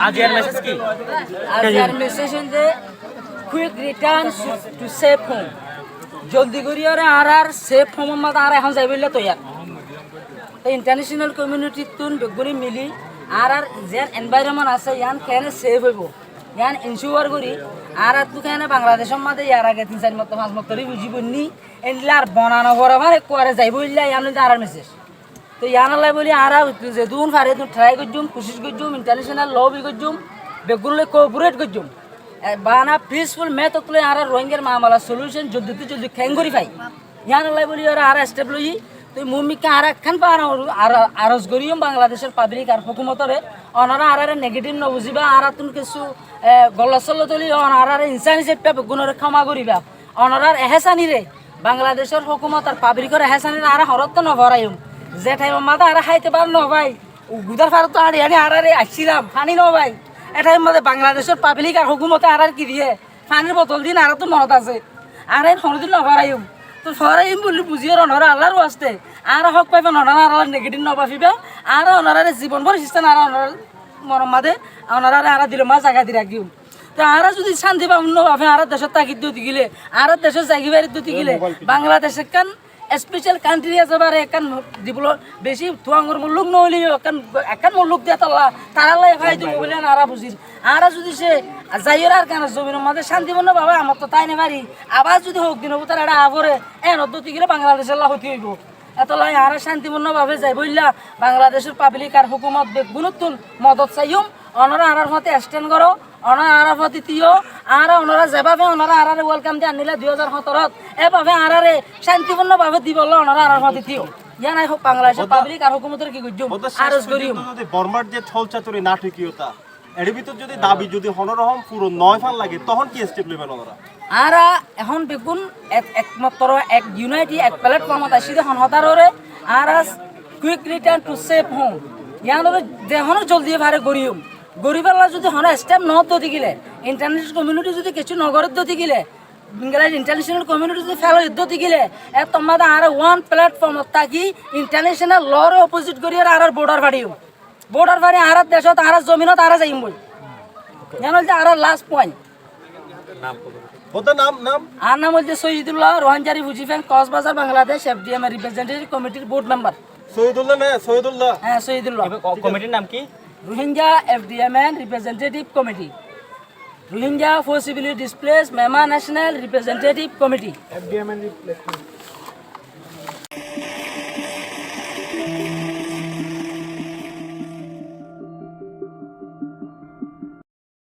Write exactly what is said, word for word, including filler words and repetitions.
Aijjar message ki? Aijjar message óilde quick return to safe home. Joldi gorí ore añárar safe home or mazé añára ehón zaibólla toiyar. Te international community tún beggúne mili añárar ze environment asé, yián kene safe óibo, yián ensure gorí, añárattú kene Bangladecór mazé yar age tin sair mottor, fañs mottor ri buzí boinní, endilla ar bona no foré, fán ekkuare zaibólla, yián óilde añárar message. Te yiánolla bóli añára zedún fari edún try goijjum, kucíc goijjum, international lobby goijjum, beggún loi cooperate goijjum. E, bana peaceful method loi añára Rohingyar mamalar solution joldittú joldi keén gorí fai. Yiánolla bóli ore añára step loiyí. Te muúmikká añára ekkán bana ar-, aros goríyum Bangladecór public ar hókumotore, onora añárare negative no buzíba, añárattún kessú, e, gollot sollot óile onora añárare insani hísafe beggúnore kéma goríba. Onorar ehésanire, Bangladecór hókumot ar publicor ehésanire añára horóttu no foráiyum. Ze thaimor mazé añára háite bát no fai, gudár faróttu añçi añçi añára aiccílam, faní no fai. E thaimor mazé Bangladecór public ar hókumote añárare ki diyé? Fanir botol diyé, añáráttu monot asé. Añára iín honódin no foráiyum. Te foráiyum buli buzíyore onora Allar waste, añára hók fai fán onora añára negative no báfiba. Añára onorare zibon bór issán añára onorar monor mazé, onorare añára dilor mazé zaga di rakíyum. Te añára zudi cánti fá unno báfe añára decót táki dóti gile, añára decót zaigói fari dóti gile, Bangladec ekkán special country asé, bare ekkán develop, beci tuáñgor mulluk no óileyo ekkán, ekkán mulluk de tolla, tarár loi fáida óibo buli añára buzir. Añára zudi se zaiyóre Arkanor zominor mazé cántipunno báfe amottú tái no fari, abar zudi houk dinor bútore eçe aá fore, enot dóti gile Bangladecólla hóti óibo. Etolla añára cántipunno báfe zaibólla Bangladecór public ar hókumot beggúnottún modot saiyum, onora añárar fúañti stand goró, onora añárar fúañti tíyo, añára onora zebáfe onora añárare welcome di anníla dui házar hóñtorot, ebáfe añárare cántipunno báfe dibolla onora añárar fúañti tíyo. Yián añí Bangladecór public ar hókumotore ki goijjum? Aros goijjum. Bórmar ze tholchaturi nathokiyota, eçé bútore zudi dabi zudi honó rokom furon no ói fán lage, tohón ki step loiba onora? Añára ehón beggún ek, ek mottor ek unity, ek platformot aiccí de hon hotár ore, añára quick return to safe home. Yián ore ze honó zoldi fare goríyum. Goríbolla zudi honó step no dóti gile, international community zudi kessú no goré dóti gile, Bangladesh international community zudi félai dóti gile, ettór mazé añára one platformot táki international law re opposite gorí añára border fariyum. Border fari añárar decót, añárar zominot añára zaiyum boi. Yián óilde añárar last point. Bódda nam, nam? Añár nam óilde Soidullah, Rohingya Refugee Fund, Cockeses Bazar, Bangladesh, F D M A representative committee r board member. Soidullah na, Soidullah? Há, Soidullah. Committee r nam ki? Rohingya F D M A representative committee. Rohingya Forcibly Displaced Myanmar National Representative Committee. F D M A replacement.